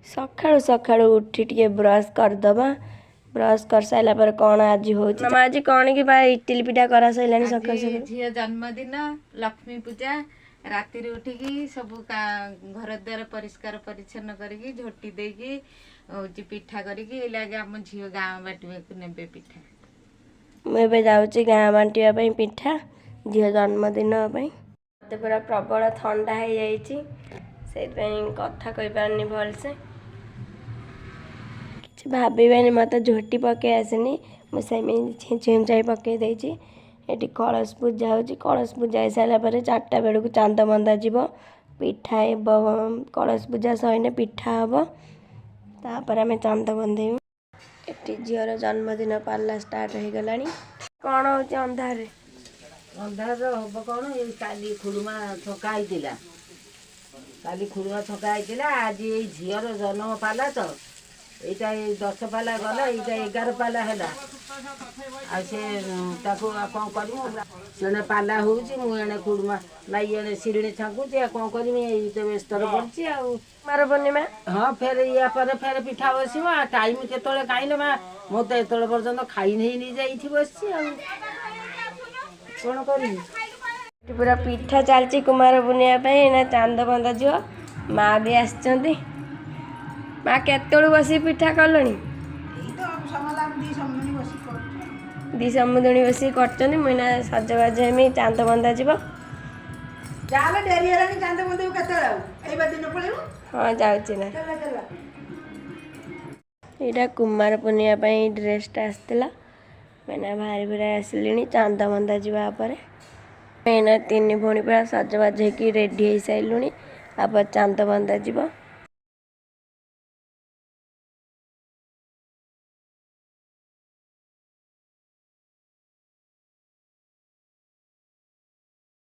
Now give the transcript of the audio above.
ସକାଳୁ ସକାଳୁ ଉଠି ଟିକେ ବ୍ରସ୍ କରିଦେବା। ବ୍ରସ୍ କରିସାରିଲା ପରେ କ'ଣ ଆଜି ହେଉଛି ମାମା? ଆଜି କ'ଣ କି ବା ଇଟିଲି ପିଠା କରା ସରିଲାଣି ସକାଳୁ ଆଜି ସକାଳୁ? ଝିଅ ଜନ୍ମଦିନ, ଲକ୍ଷ୍ମୀ ପୂଜା। ରାତିରେ ଉଠିକି ସବୁ ଘର ଦ୍ୱାର ପରିଷ୍କାର ପରିଚ୍ଛନ୍ନ କରିକି, ଝୋଟି ଦେଇକି, ହଉଛି ପିଠା କରିକି ଏଇ ଲାଗି ଆମ ଝିଅ ଗାଁ ବାଣ୍ଟିବାକୁ ନେବେ ପିଠା। ମୁଁ ଏବେ ଯାଉଛି ଗାଁ ବାଣ୍ଟିବା ପାଇଁ ପିଠା, ଝିଅ ଜନ୍ମଦିନ ପାଇଁ। ମୋତେ ପୁରା ପ୍ରବଳ ଥଣ୍ଡା ହେଇଯାଇଛି, ସେଇଥିପାଇଁ କଥା କହିପାରୁନି ଭଲସେ। କିଛି ଭାବିବେନି, ମୋତେ ଝୋଟି ପକେଇ ଆସିନି, ମୁଁ ସେମିତି ଛିଞ୍ଚି ଛିଞ୍ଚାଇ ପକେଇ ଦେଇଛି। ଏଠି କଳସ ପୂଜା ହେଉଛି। କଳସ ପୂଜା ହେଇସାରିଲା ପରେ 4ଟା ବେଳକୁ ଚାନ୍ଦ ବନ୍ଧା ଯିବ, ପିଠା ହେବ। କଳସ ପୂଜା ସରିଲେ ପିଠା ହେବ, ତାପରେ ଆମେ ଚାନ୍ଦ ବନ୍ଧେଇବୁ। ଏଠି ଝିଅର ଜନ୍ମଦିନ ପାଲା ଷ୍ଟାର୍ଟ ହେଇଗଲାଣି। କ'ଣ ହେଉଛି ଅନ୍ଧାରରେ? ଅନ୍ଧାର ହବ କ'ଣ? ଏଇ କାଲି ଖୁଡ଼ୁମା ଛଙ୍କା ହେଇଥିଲା, କାଲି ଖୁଡ଼ୁମା ଛଙ୍କା ହେଇଥିଲା। ଆଜି ଏଇ ଝିଅର ଜନ୍ମ ପାଲା ତ, ଏଇଟା ଏଇ 10 ପାଲା ଗଲା, ଏଇଟା 11 ପାଲା ହେଲା। ଆଉ ସେ ତାକୁ ଆଉ କ'ଣ କରିବୁ? ସେଣେ ପାଲା ହଉଛି, ମୁଁ ଏଣେ ଖୁଡ଼ୁମା ନାଇଁ, ଏଣେ ଶିରିଣୀ ଛାଙ୍କୁଛି। ଆଉ କ'ଣ କରିମି? ଏଇ ତ ବ୍ୟସ୍ତରେ ପଡ଼ିଛି ଆଉ। କୁମାର ପୂର୍ଣ୍ଣିମା। ହଁ, ଫେର ୟା ପରେ ଫେର ପିଠା ବସିବ। ଆଉ ଟାଇମ୍ କେତେବେଳେ କାଇଲେ ମା? ମୁଁ ତ ଏତେବେଳେ ପର୍ଯ୍ୟନ୍ତ ଖାଇ ନେଇନି ଯେ ଏଇଠି ବସିଛି, ଆଉ କ'ଣ କରିବି? ଏଠି ପୁରା ପିଠା ଚାଲିଛି କୁମାର ପୂର୍ଣ୍ଣିମା ପାଇଁ। ଏଇନା ଚାନ୍ଦ ବନ୍ଧା ଯିବ। ମା ବି ଆସିଛନ୍ତି। ମା, କେତେବେଳୁ ବସିକି ପିଠା କଲଣି? ଦି ସମୁଦୁଣୀ ବସିକି କରୁଛନ୍ତି। ମୁଁ ଏଇନା ସଜବାଜ ହେମି, ଚାନ୍ଦ ବନ୍ଧା ଯିବ। ଚାଲେ, ଡେରି ହେଲାଣି। ଚାନ୍ଦ ବନ୍ଦେଇବୁ କେତେବେଳେ ଆଉ? ଏଇ ବା ଦିନ ପଳେଇବ। ହଁ, ଯାଉଛି ନା। ଚାଲ ଚାଲ। ଏଇଟା କୁମାର ପୂର୍ଣ୍ଣିମା ପାଇଁ ଡ୍ରେସଟା ଆସିଥିଲା। ଏଇନା ବାହାରି ଭୁରା ଆସିଲିଣି ଚାନ୍ଦ ବନ୍ଧା ଯିବା ପରେ। ଏଇନା ତିନି ଭଉଣୀ ପୁରା ସଜବାଜ ହେଇକି ରେଡ଼ି ହେଇସାରିଲୁଣି। ତାପରେ ଚାନ୍ଦ ବନ୍ଧା ଯିବ।